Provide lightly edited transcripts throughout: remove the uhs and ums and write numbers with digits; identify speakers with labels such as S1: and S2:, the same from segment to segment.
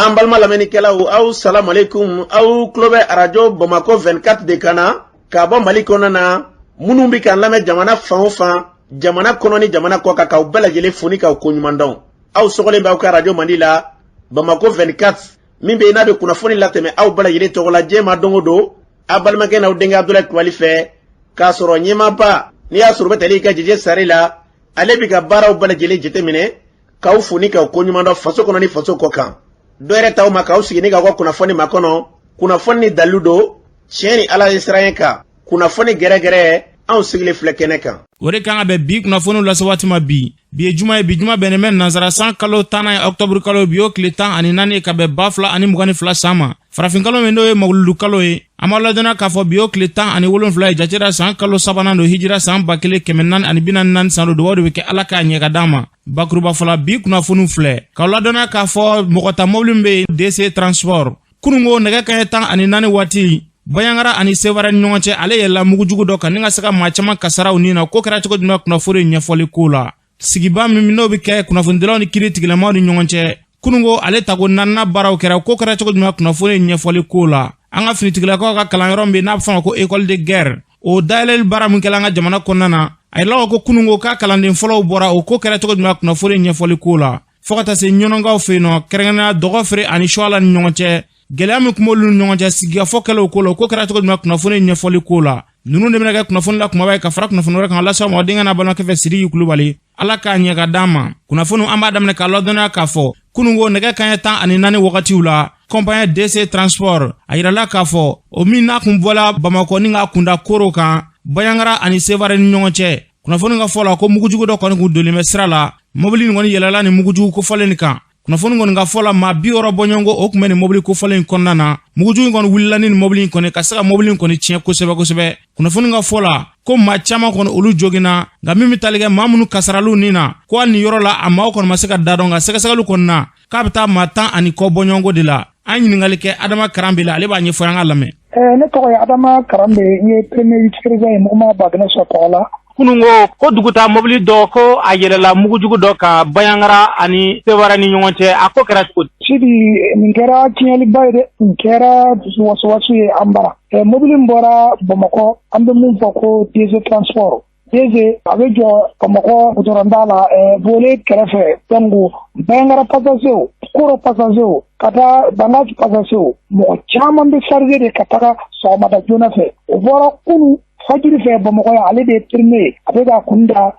S1: An balima lamɛnnikɛlaw, aw salamalekun. Aw tulo bɛ Arajo Bamakɔ 24 de kan na k'a bɔ Mali kɔnɔna na. Minnu bɛ k'an lamɛn jamana fan o fan, jamana kɔnɔ ni jamana kɔ kan, k'aw bɛɛ lajɛlen fo ni k'aw koɲuman dɔn. Aw sɔgɔlen bɛ aw ka arajo mandi la, Bamakɔ 24, min bɛ yen n'a bɛ kunnafoni latɛmɛ aw bɛɛ lajɛlen tɔgɔ la diɲɛ ma don o don, aw balimakɛ n'aw denkɛ Abudulayi Kulubali fɛ, k'a sɔrɔ ɲɛmaaba n'i y'a sɔrɔ bɛ tali kɛ Jɛjɛ Sari la, ale bɛ ka baaraw bɛɛ lajɛlen jateminɛ, k'aw fo ni k'aw koɲuman dɔn faso kɔnɔ ni faso kɔ kan. Dɔ yɛrɛ t'aw ma k'aw sigi ni k'aw ka kunnafoni makɔnɔ, kunnafoni ni dalilu don, tiɲɛ ni Ala ye siran kan, kunnafoni gɛrɛgɛrɛ, anw sigilen filɛ kɛnɛ kan.
S2: O de kan ka bɛn bi kunnafoniw lase waati ma bi. Bi ye juma ye, bi juma bɛnnen bɛ nansara san kalo 10nan ye, ɔkutɔburu kalo, bi y'o tile 14 ye ka bɛn 2022 san ma, farafin kalo min n'o ye mawuludu kalo ye. An b'a ladɔnniya k'a fɔ bi y'o tile 17 ye, jatera san kalo sabanan don, hijira san 1444 san don. Dugawu de bɛ kɛ, Ala k'a ɲɛ ka d'an ma. Bakuruba fɔla, bi kunnafoniw filɛ k'aw ladɔnniya k'a fɔ mɔgɔ ta mobili min bɛ yen, DC Transport, kununko nɛgɛ kaɲɛ 14 waati, Banjagara ani Sevare ni ɲɔgɔn cɛ, ale yɛlɛla mugujugu dɔ kan ni ka se ka maa caman kasaraw ni na. Ko kɛra cogo jumɛn? Kunnafoni ɲɛfɔli ko la, sigiba min n'o bɛ kɛ kunnafonidilaw ni kiiri tigilamaw ni ɲɔgɔn cɛ, kununko ale tako naaninan baaraw kɛra. Ko kɛra cogo jumɛn? Kunnafoni ɲɛfɔli ko la, an ka finitigilakaw ka kalanyɔrɔ min bɛ n'a bɛ fɔ a ma ko école de guerre, o dayɛlɛli baara min kɛla an ka jamana kɔnɔna na, a yirala ko kununko k'a kalanden fɔlɔw bɔra. O ko kɛra cogo jumɛn? Kunnafoni ɲɛfɔli ko la, fɔɔ ka taa se ɲɔnɔnkaw fɛ yen nɔ, kɛrɛnkɛrɛnnenya Dɔgɔfere ani Suwala ni ɲɔgɔn cɛ, gɛlɛya min tun b'olu ni ɲɔgɔn cɛ, sigikafɔ kɛlɛw ko la, o ko kɛra cogo jumɛn? Kunnafoni ɲɛfɔli ko la, ninnu de bɛna kɛ kunnafoni la kumaba ye ka fara kunnafoni wɛrɛ kan, lase aw ma denkɛ n'a balimakɛ fɛ, Sidiki Kulubali. Ala k'a ɲɛ ka d'an ma. Kunnafoniw, an b'a daminɛ k'a ladɔnniya k'a fɔ kununko nɛgɛ kaɲɛ 14 wagatiw la, compagnie DC Transport, a yirala k'a fɔ o min n'a kun bɔla Bamakɔ ni k'a kunda Koro kan, Banjagara ani Sevare ni ɲɔgɔn cɛ, kunnafoni ka fɔ la ko mugujugu dɔ kɔni kun donnen bɛ sira la. Mobili nin kɔni yɛlɛla ni mugujugu kofɔlen nin kan. Kunnafoni kɔni ka fɔ la, maa 60 bɔɲɔgɔnko o tun bɛ nin mobili kofɔlen in kɔnɔna na. Mugujugu in kɔni wulila ni nin mobili in kɔni ka se ka mobili in kɔni tiɲɛ kosɛbɛ kosɛbɛ. Kunnafoni ka fɔ la ko maa caman kɔni olu joginna, nka min bɛ tali kɛ maa minnu kasaraliw ni na, ko hali nin yɔrɔ la a maaw kɔni ma se ka da dɔn, nka sɛgɛsɛgɛliw kɔni na k'a bɛ taa maa 10 ani kɔ bɔɲɔgɔnko de la. An ɲininkali kɛ Adama Karanbe la, ale b'a ɲɛfɔ, an ka lamɛn.
S3: Ne tɔgɔ ye Adama Karanbe, n ye premier vice président ye mouvement Baguinɛ Sɔ tɔgɔ la.
S2: Kununko ko duguta mobili dɔ ko a yɛlɛla mugujugu dɔ kan Banjagara ani Sevare ni ɲɔgɔn cɛ, a ko kɛra cogo di?
S3: Sidi, nin kɛra tiɲɛliba ye dɛ, nin kɛra dusu wasuwasu ye an bara. Mobili min bɔra Bamakɔ, an bɛ mun fɔ ko DC Transport, DG, a bɛ jɔ Bamakɔ gudɔrɔnda la, Bole kɛrɛfɛ. Donc Banjagara passager, Koro passager, ka taa Bankass passager, mɔgɔ caman bɛ chargé de ka taga sɔgɔmada joona fɛ. O bɔra kunu fajiri fɛ Bamakɔ yan, ale de ye premier ye, a bɛ ka kun da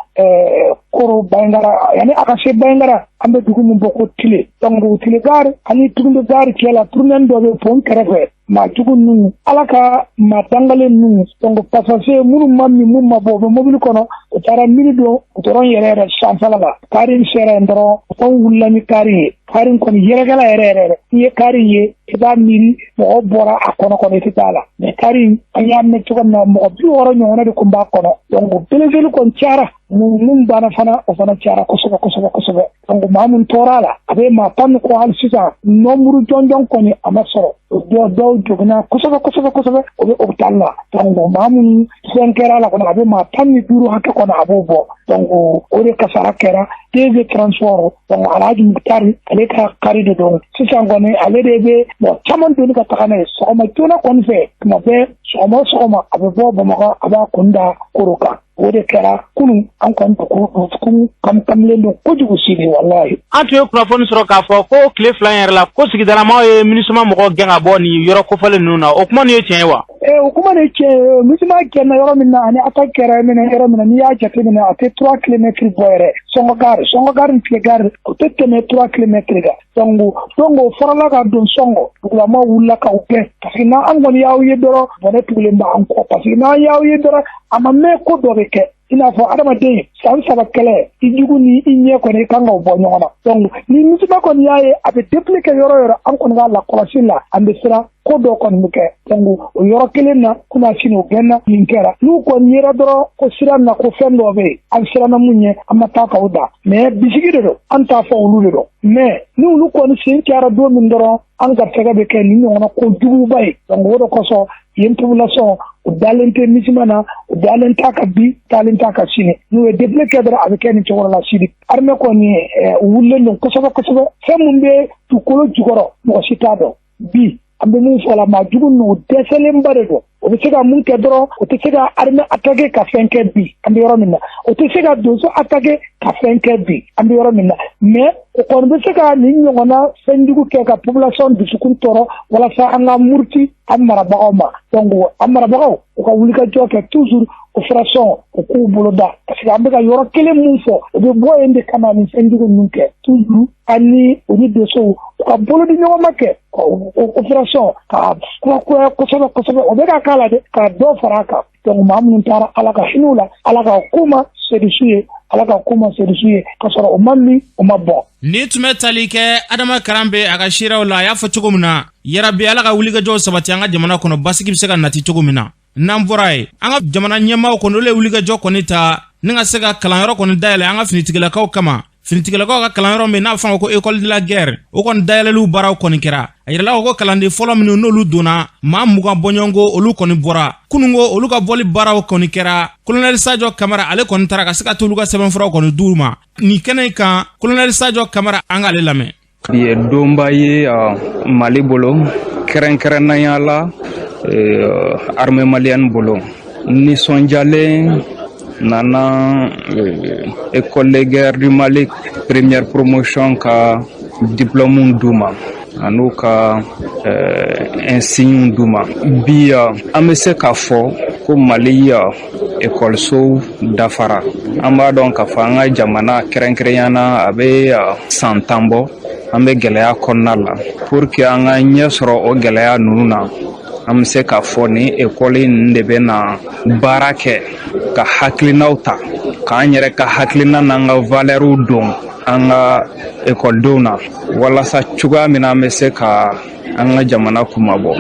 S3: Koro Banjagara. Yanni a ka se Banjagara, an bɛ dugu min bɔ ko Tile, donc Tile gare ani Tugunda gare cɛ la, tournant dɔ bɛ pont kɛrɛfɛ, maa jugu ninnu, Ala ka maa dangalen ninnu, donc passager minnu ma min, minnu ma bɔ, u bɛ mobili kɔnɔ, u taara mine don gudɔrɔn yɛrɛ yɛrɛ sanfɛla la. Car in sera yen dɔrɔn, pont wulila ni car ye. Car in kɔni yɛrɛkɛla yɛrɛ yɛrɛ, n'i ye car in ye, i b'a miiri mɔgɔ bɔra a kɔnɔ kɔnɔ, i tɛ taa la. Mais car in, an y'a mɛn cogo min na, mɔgɔ 60 ɲɔgɔnna de tun b'a kɔnɔ. Donc blessés kɔni cayara, mun banna fana, o fana cayara kosɛbɛ kosɛbɛ kosɛbɛ. Donc maa mun tora a la, a bɛ maa 10 ni kɔ. Hali sisan nombre jɔnjɔn kɔni a ma sɔrɔ. Dɔw dɔw joginna kosɛbɛ kosɛbɛ kosɛbɛ, o bɛ hôpital la. Donc maa mun fɛn kɛra a la kɔnɔ, a bɛ maa 15 hakɛ kɔnɔ, a b'o bɔ. Donc o de kasara kɛra DG Transport. Donc Alhaji Mukutari, ale ka car de don sisan kɔni, ale de bɛ mɔgɔ caman doni ka taga n'a ye sɔgɔma joona kɔni fɛ. Tuma bɛɛ, sɔgɔma o sɔgɔma, a bɛ bɔ Bamakɔ, a b'a kun da Koro kan. O de kɛra kunun. An kɔni dusukun kamkamlen don kojugu, Sidi, walahi.
S2: An tun ye kunnafoni sɔrɔ k'a fɔ ko tile 2 in yɛrɛ la, ko sigidalamaw ye MINUSMA mɔgɔw gɛn ka bɔ nin yɔrɔ kofɔlen ninnu na. O kuma nin ye tiɲɛ ye wa?
S3: Ee, o kuma de tiɲɛ ye. MINUSMA gɛnna yɔrɔ min na ani attaque kɛra minɛ yɔrɔ min na, n'i y'a jateminɛ, a tɛ 3 kilomètres bɔ yɛrɛ. Sɔngɔ gare, Sɔngɔ gare ni Tile gare, o tɛ tɛmɛ 3 kilomètres kan. Donc o fɔrɔla ka don Sɔngɔ, dugulamaw wulila k'aw gɛn, parce que n'an kɔni y'aw ye dɔrɔn, bɔnɛ tugulen b'an kɔ, parce que n'an y'aw ye dɔrɔn, a ma mɛn, ko dɔ bɛ kɛ. I n'a fɔ adamaden san 3 kɛlɛ, i jugu ni i ɲɛ kɔni, i kan k'o bɔ ɲɔgɔn na. Donc ni MINUSMA kɔni y'a ye a bɛ déplier kɛ yɔrɔ yɔrɔ, an kɔni ka lakɔlɔsi la, an bɛ siran ko dɔ kɔni bɛ kɛ. Donc o yɔrɔ kelen na, kunna sini o gɛnna, nin kɛra. N'u kɔni yera dɔrɔn ko sira na ko fɛn dɔ bɛ yen, an siranna mun ɲɛ, an ma taa k'aw da. Mais bisigi de don, an t'a fɔ olu de don. Mais ni olu kɔni sen cayara don min dɔrɔn, an garisɛgɛ bɛ kɛ nin ɲɔgɔnna ko juguba ye. Donc o de kosɔn Yen population u dalen tɛ MINUSMA na, u dalen t'a kan bi, dalen t'a kan sini. N'u ye défilé kɛ dɔrɔn, a bɛ kɛ nin cogo la sini. Armée kɔni u wulilen don kosɛbɛ kosɛbɛ. Fɛn min bɛ dugukolo jukɔrɔ, mɔgɔ si t'a dɔn. Bi an bɛ mun fɔ la, maa jugu ninnu dɛsɛlenba de don. O bɛ se ka mun kɛ dɔrɔn, o tɛ se ka armée attaquer ka fɛn kɛ bi an bɛ yɔrɔ min na, o tɛ se ka donso attaquer ka fɛn kɛ bi an bɛ yɔrɔ min na, mais o kɔni bɛ se ka nin ɲɔgɔnna fɛnjugu kɛ ka population dusukun tɔɔrɔ walasa an ka muruti an marabagaw ma. Donc an marabagaw, u ka wulikajɔ kɛ toujours, opération u k'u boloda, parce que an bɛ ka yɔrɔ kelen mun fɔ, u bɛ bɔ yen de ka na nin fɛnjugu ninnu kɛ toujours. An ni u ni donsow, u ka bolo di ɲɔgɔn ma kɛ opération ka kurakuraya kosɛbɛ kosɛbɛ. O bɛ ka k'a la dɛ, ka dɔ fara a kan. Donc maa minnu taara, Ala ka hinɛ u la, Ala ka k'u ma sedusu ye, Ala ka k'u ma sedusu ye, ka sɔrɔ o ma min, o ma bɔ.
S2: Ni tun bɛ tali kɛ Adama Karanbe a ka seerew la, a y'a fɔ cogo min na, yarabi Ala ka wulikajɔw sabati an ka jamana kɔnɔ, basigi bɛ se ka nati cogo min na. N'an bɔra yen, an ka jamana ɲɛmaaw kɔni, olu ye wulikajɔ kɔni ta ni ka se ka kalanyɔrɔ kɔni dayɛlɛ an ka finitigilakaw kama. Finitigilakaw ka kalanyɔrɔ min n'a bɛ fɔ a ma ko École de la guerre, o kɔni dayɛlɛliw baaraw kɔni kɛra. A yirala ko kalanden fɔlɔ minnu n'olu donna, maa 20 bɔɲɔgɔnko, olu kɔni bɔra kununko. Olu ka bɔli baaraw kɔni kɛra. Kolonɛli Sajɔ Kamara, ale kɔni taara ka se ka t'olu ka sɛbɛnfuraw kɔni d'u ma nin kɛnɛ kan. Kolonɛli Sajɔ Kamara, an k'ale lamɛn.
S4: Bi ye donba ye Mali bolo, kɛrɛnkɛrɛnnenya la armée malienne bolo. Nisɔndiyalen nana École de guerre du Mali première promotion ka diplôme d'u ma an'u ka insigne d'u ma. Bi an bɛ se k'a fɔ ko Mali ekɔlisow dafara. An b'a dɔn k'a fɔ an ka jamana, kɛrɛnkɛrɛnya na, a bɛ san 10 bɔ an bɛ gɛlɛya kɔnɔna la. Pour que an ka ɲɛ sɔrɔ o gɛlɛya ninnu na, an bɛ se k'a fɔ ni ekɔli ninnu de bɛ na baara kɛ ka hakilinaw ta, k'an yɛrɛ ka hakilina n'an ka valɛriw don an ka ekɔlidenw na, walasa cogoya min na an bɛ se ka an ka jamana kunmabɔ.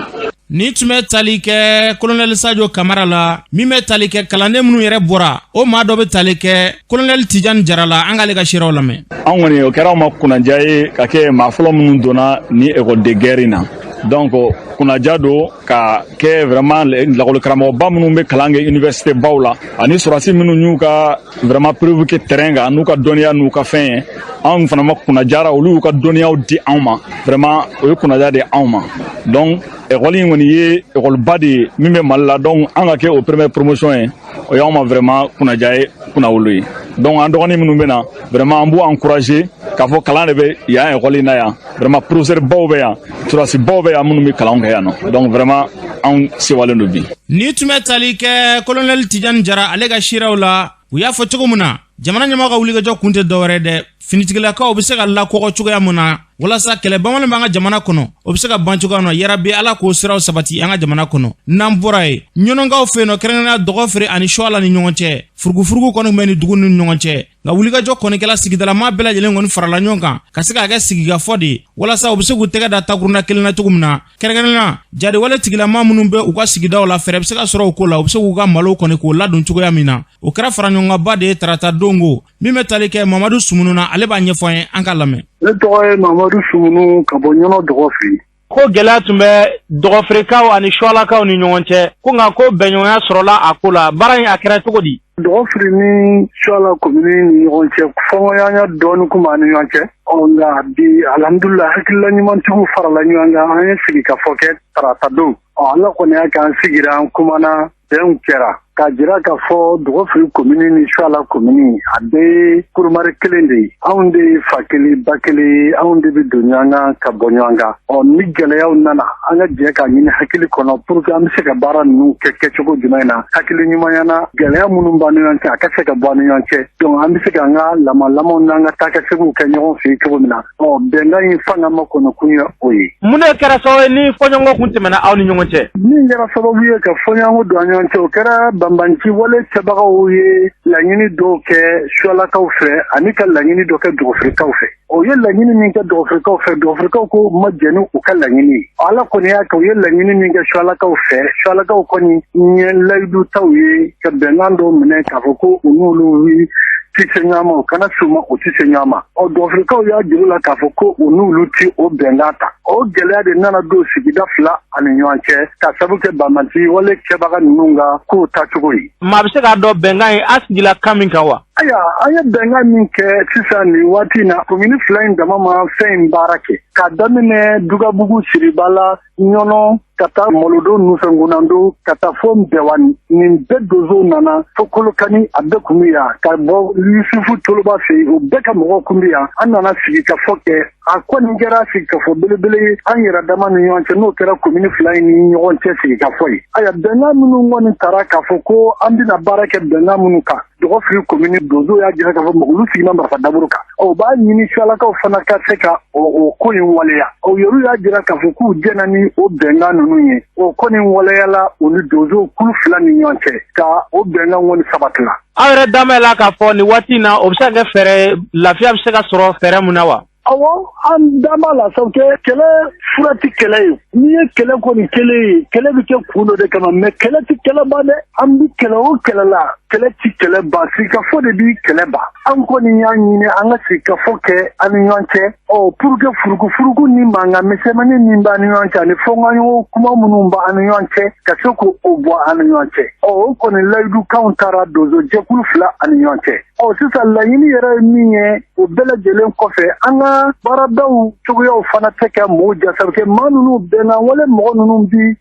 S2: Ni tun bɛ tali kɛ Kolonɛli Sajo Kamara la. Min bɛ tali kɛ kalanden minnu yɛrɛ bɔra, o maa dɔ bɛ tali kɛ Kolonɛli Tijani Jara la. An k'ale ka seerew lamɛn.
S5: An kɔni, o kɛra anw ma kunnaja ye ka kɛ maa fɔlɔ minnu donna ni école de guerre in na. Donc kunnaja don ka kɛ vraiment lakɔli karamɔgɔba minnu bɛ kalan kɛ université baw la, ani sɔrɔdasi minnu y'u ka vraiment preuve kɛ terrain kan n'u ka dɔnniya n'u ka fɛn ye. Anw fana ma kunnajara, olu y'u ka dɔnniyaw di anw ma. Vraiment, o ye kunnaja de ye anw ma. Donc école in kɔni ye école ba de ye min bɛ Mali la. Donc an ka kɛ o première promotion ye, o y'anw ma vraiment kunnaja ye, kunnawolo ye. Donc an dɔgɔnin minnu bɛ na, vraiment an b'u encourager k'a fɔ kalan de bɛ yan école in na yan. Vraiment, professeur baw bɛ yan, sɔrɔdasi baw bɛ yan minnu bɛ kalan kɛ yan nɔ. Donc vraiment anw sewalen don bi.
S2: Ni tun bɛ tali kɛ Kolonɛli Tijani Jara, ale ka seerew la, u y'a fɔ cogo min na, jamana ɲɛmɔgɔ ka wulikajɔ kun tɛ dɔwɛrɛ dɛ, finitigilakaw bɛ se ka lakɔgɔ cogoya min na, walasa kɛlɛ bamanan b'an ka jamana kɔnɔ, o bɛ se ka ban cogoya min na. Yarabi Ala k'o siraw sabati an ka jamana kɔnɔ. N'an bɔra yen, Ɲɔnɔnkaw fɛ yen nɔ, kɛrɛnkɛrɛnnenya Dɔgɔfere ani Suwala ni ɲɔgɔn cɛ, furugufurugu kɔni tun bɛ nin dugu ni ɲɔgɔn cɛ. Nka wulikajɔ kɔni kɛla, sigidalama bɛɛ lajɛlen kɔni farala ɲɔgɔn kan ka se k'a kɛ sigikafɔ de ye, walasa u bɛ se k'u tɛgɛ da takurunda kelen na cogo min na. Kɛrɛnkɛrɛnnenya jadiwale tigilama minnu bɛ u ka sigidaw la, fɛɛrɛ bɛ se ka sɔrɔ u ko la, u bɛ se k'u ka malow kɔni k'o ladon cogoya min na. O kɛra fara ɲɔgɔnkanba de ye tarata dongo. Min bɛ tali kɛ Mamadu Sumunu na, ale b'a ɲɛfɔ an ye, an ka lamɛn.
S6: Ne tɔgɔ ye Mamadu Sumunu ka bɔ Ɲɔnɔ Dɔgɔfiri.
S2: Ko gɛlɛya tun bɛ Dɔgɔfirikaw ani Suwalakaw ni ɲɔgɔn cɛ, ko nka ko bɛnɲɔgɔnya sɔrɔla a ko la. Baara in, a kɛra cogo di?
S6: Dɔgɔfiri ni Suwala komini ni ɲɔgɔn cɛ, fɔɲɔgɔnya dɔɔni kun b'an ni ɲɔgɔn cɛ. Ɔ nka bi, alhamdulila, hakilila ɲumantigiw farala ɲɔgɔn kan, an ye sigi ka fɔ kɛ tarata don. Ɔ Ala kɔni y'a kɛ an sigira, an kumana, bɛnw kɛra k'a jira k'a fɔ Dɔgɔfiri komini ni Suwala komini, a bɛɛ ye kurumari kelen de ye. Anw de ye fa kelen ba kelen ye, anw de bɛ don ɲɔgɔn kan ka bɔ ɲɔgɔn kan. Ɔ ni gɛlɛyaw nana, an ka jɛ k'a ɲini hakili kɔnɔ pour que an bɛ se ka baara ninnu kɛ kɛcogo jumɛn na, hakili ɲumanya na, gɛlɛya minnu b'an ni ɲɔgɔn cɛ, a ka se ka bɔ an ni ɲɔgɔn cɛ. Donc an bɛ se k'an ka lamalamaw n'an ka taakɛseginw kɛ ɲɔgɔn fɛ cogo min na. Ɔ bɛnkan in fanga ma kɔnɔ kun ye o ye.
S2: Mun de kɛra sababu ye ni fɔɲɔgɔnkɔ kun tɛmɛna aw ni ɲɔgɔn cɛ?
S6: Min kɛra sababu ye ka fɔɲɔgɔnkɔ don an ɲɔgɔn cɛ, o kɛra banbanci wale kɛbagaw ye laɲini dɔw kɛ Suwalakaw fɛ ani ka laɲini dɔ kɛ Dɔgɔfirikaw fɛ. O ye laɲini min kɛ Dɔgɔfirikaw fɛ, Dɔgɔfirikaw ko ma jɛn ni u ka laɲini ye. Ala kɔni y'a kɛ, u ye laɲini min kɛ Suwalakaw fɛ, Suwalakaw kɔni ye layidu taw ye ka bɛnkan dɔw minɛ k'a fɔ ko u n'olu tɛ se ɲɔgɔn ma, u kana s'u ma, u tɛ se ɲɔgɔn ma. Ɔ, dɔgɔfirikaw y'a jira u la k'a fɔ ko u n'olu tɛ o bɛnkan ta. O gɛlɛya de nana don sigida fila ani ɲɔgɔn cɛ ka sabu kɛ banbanci wale kɛbaga ninnu ka kow taacogo ye.
S2: Maa bɛ se k'a dɔn bɛnkan ye a sigila kan min kan wa?
S6: Ayiwa, an ye bɛnkan min kɛ sisan nin waati in na, komini fila in dama ma fɛn in baara kɛ, k'a daminɛ Dugabugu, Siribala, Ɲɔnɔ, ka taa Malodo, Nufɛngunando, ka taa fo Bɛwani. Nin bɛɛ donsow nana fo Kolokani, a bɛɛ kun bɛ yan, ka bɔ Yusufu Toloba fɛ yen, o bɛɛ ka mɔgɔw kun bɛ yan. An nana sigikafɔ kɛ. A kɔni kɛra sigikafɔ belebele ye an yɛrɛ dama ni ɲɔgɔn cɛ, n'o kɛra komini fila in ni ɲɔgɔn cɛ sigikafɔ ye. Ayiwa, bɛnkan minnu kɔni tara k'a fɔ ko an bɛna baara kɛ bɛnkan minnu kan, Dɔgɔfiri komini donsow y'a jira k'a fɔ olu sigina marifa daburu kan. O b'a ɲini Suwalakaw fana ka se ka o ko in waleya. O yɛrɛ y'a jira k'a fɔ k'u jɛnna ni o bɛnkan ninnu ye. O kɔni waleyala u ni donsow kulu fila ni ɲɔgɔn cɛ ka o bɛnkan kɔni sabatila.
S2: Aw yɛrɛ da b'a la k'a fɔ nin waati in na, o bɛ se ka kɛ fɛɛrɛ ye, lafiya bɛ se ka sɔrɔ fɛɛrɛ mun na wa?
S6: Awɔ, an da b'a la, sabu kɛ kɛlɛ fura tɛ kɛlɛ ye. N'i ye kɛlɛ kɔni kɛlen ye, kɛlɛ bɛ kɛ kun dɔ de kama, mais kɛlɛ tɛ kɛlɛ ban dɛ. An bɛ kɛlɛ o kɛlɛ la, kɛlɛ tɛ kɛlɛ ban, sigikafɔ de bɛ kɛlɛ ban. An kɔni y'a ɲini an ka sigikafɔ kɛ an ni ɲɔgɔn cɛ, ɔ, pour que furukufuruku ni mankan misɛnmanin min b'an ni ɲɔgɔn cɛ ani fɔnkɔɲɔgɔn kuma minnu b'an ni ɲɔgɔn cɛ, ka se k'o bɔ an ni ɲɔgɔn cɛ. Ɔ, o kɔni layidukanw taara donso jɛkulu fila ani ɲɔgɔn cɛ. Ɔ, sisan laɲini yɛrɛ ye min ye, o bɛɛ lajɛlen kɔfɛ, an ka baaradaw cogoyaw fana tɛ ka mɔgɔw diya, sabu kɛ maa ninnu bɛnkan wale mɔgɔ ninnu bi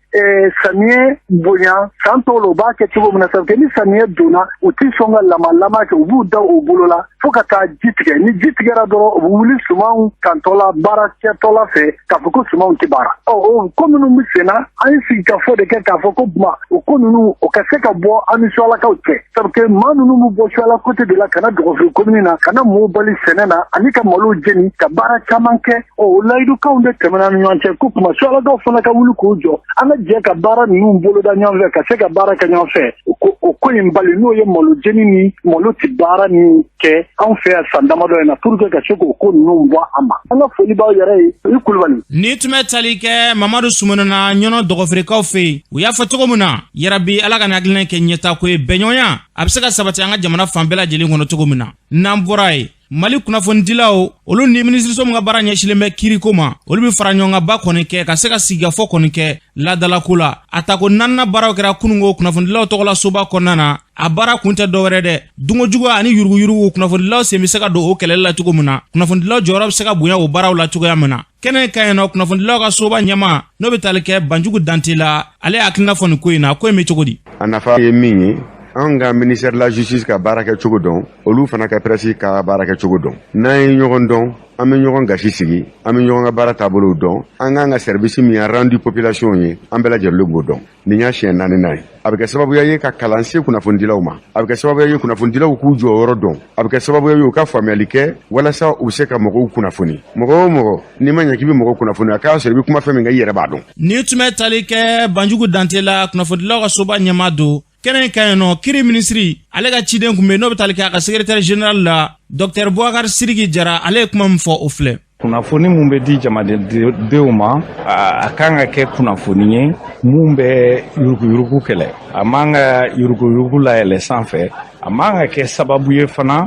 S6: samiyɛ bonya san tɔw la, u b'a kɛ cogo min na, sabu kɛ ni samiyɛ donna, u tɛ sɔn ka lamalama kɛ, u b'u da u bolo la fo ka taa ji tigɛ. Ni ji tigɛra dɔrɔn, u bɛ wuli sumanw kantɔ la, baara kɛtɔ la fɛ, k'a fɔ ko sumanw tɛ baara. Ɔ, o ko minnu bɛ sen na, an ye sigikafɔ de kɛ k'a fɔ ko tuma o ko ninnu, o ka se ka bɔ an ni Suwalakaw cɛ, sabu que maa ninnu bɛ bɔ Suwala côté de la ka na Dɔgɔfiri komini na, ka na mɔɔw bali sɛnɛ na ani ka malow jeni, ka baara caman kɛ. Ɔ, o layidukanw de tɛmɛna ni ɲɔgɔn cɛ ko tuma Suwalakaw fana ka wuli k'u jɔ, an ka jɛ ka baara ninnu boloda ɲɔgɔn fɛ, ka se ka baara kɛ ɲɔgɔn fɛ, o ko in bali, n'o ye malo jeni ni malo ti baara ni kɛ anw fɛ yan san damadɔ in na, pour que ka se k'o ko ninnu bɔ a ma. An ka foli b'aw yɛrɛ ye, i Kulubali.
S2: Ni tun bɛ tali kɛ Mamadu Sumano na Ɲɔnɔ Dɔgɔfirikaw fɛ yen, u y'a fɔ cogo min na, yarabi Ala ka nin hakilina kɛ ɲɛtaako ye, bɛnɲɔgɔnya a bɛ se ka sabati an ka jamana fan bɛɛ lajɛlen kɔnɔ cogo min na. N'an bɔra yen, Mali kunnafonidilaw, olu ni minisiriso min ka baara ɲɛsilen bɛ kiriko ma, olu bɛ fara ɲɔgɔnkanba kɔni kɛ ka se ka sigikafɔ kɔni kɛ ladalako la. A tako naaninan baaraw kɛra kununko kunnafonidilaw tɔgɔla soba kɔnɔna na. A baara kun tɛ dɔwɛrɛ dɛ, dunkojuguya ani yuruguyurugu, kunnafonidilaw sen bɛ se ka don o kɛlɛli la cogo min na, kunnafonidilaw jɔyɔrɔ bɛ se ka bonya o baaraw la cogoya min na. Kɛnɛ kan yen nɔ, kunnafonidilaw ka soba ɲɛmaa, n'o bɛ tali kɛ Banjugu Dante la, ale ye hakilina fɔ nin ko in na. Ko in bɛ cogo di?
S7: A nafa ye min ye, anw ka ministère de la justice ka baara kɛ cogo dɔn, olu fana ka presse ka baara kɛ cogo dɔn. N'an ye ɲɔgɔn dɔn, an bɛ ɲɔgɔn gasi sigi, an bɛ ɲɔgɔn ka baara taabolow dɔn, an k'an ka service min ye rendu population ye, an bɛɛ lajɛlen b'o dɔn. Nin y'a siɲɛ naaninan ye. A bɛ kɛ sababuya ye ka kalan se kunnafonidilaw ma, a bɛ kɛ sababuya ye kunnafonidilaw k'u jɔyɔrɔ dɔn, a bɛ kɛ sababuya ye u ka faamuyali kɛ walasa u bɛ se ka mɔgɔw kunnafoni. Mɔgɔ o mɔgɔ, n'i ma ɲɛ k'i bɛ mɔgɔ kunnafoni, a k'a sɔrɔ i bɛ kuma fɛn min kan, i yɛrɛ b'a dɔn.
S2: Nin tun bɛ tali kɛ Banjugu Dante la, kunnafonidilaw ka soba ɲɛmaa don. Kɛnɛ in kan yen nɔ, kiri minisiri ale ka ciden kun bɛ, n'o bɛ tali kɛ a ka secrétaire général la, docteur Boubacar Sidiki Jara, ale ye kuma min fɔ, o filɛ.
S4: Kunnafoni mun bɛ di jamanadenw ma, a kan ka kɛ kunnafoni ye mun bɛ yuruguyurugu kɛlɛ. A man ka yuruguyurugu layɛlɛ sanfɛ. A man ka kɛ sababu ye fana